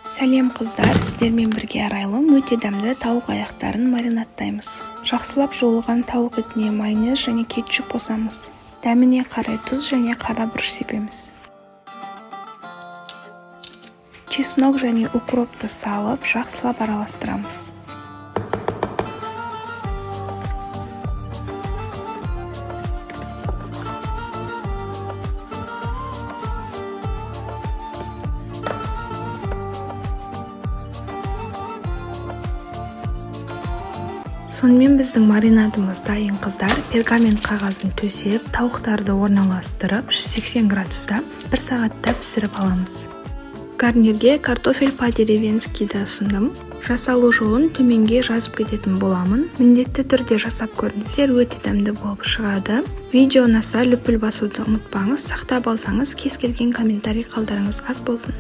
Сәлем, қыздар! Сіздермен бірге Арайлым. Өте дәмді тауық аяқтарын маринадтаймыз. Жақсылап жуылған тауық етіне майонез және кетчуп қосамыз. Дәміне қарай тұз және қара бұрыш себеміз. Чеснок және укропты салып, жақсылап араластырамыз. Сонымен, біздің маринадымыз дайын, қыздар. Пергамент қағазын төсеп, тауықтарды орналастырып, 180 градуста бір сағатта пісіріп аламыз. Гарнирге картофель по-деревенскийді ұсындым. Жасалу жолын төменге жазып кететін боламын. Міндетті түрде жасап көріңіздер, өте дәмді болып шығады. Видео ұнаса, лүпіл басуды ұмытпаңыз. Сақтап алсаңыз, кез келген комментарий қалдарыңыз ас болсын.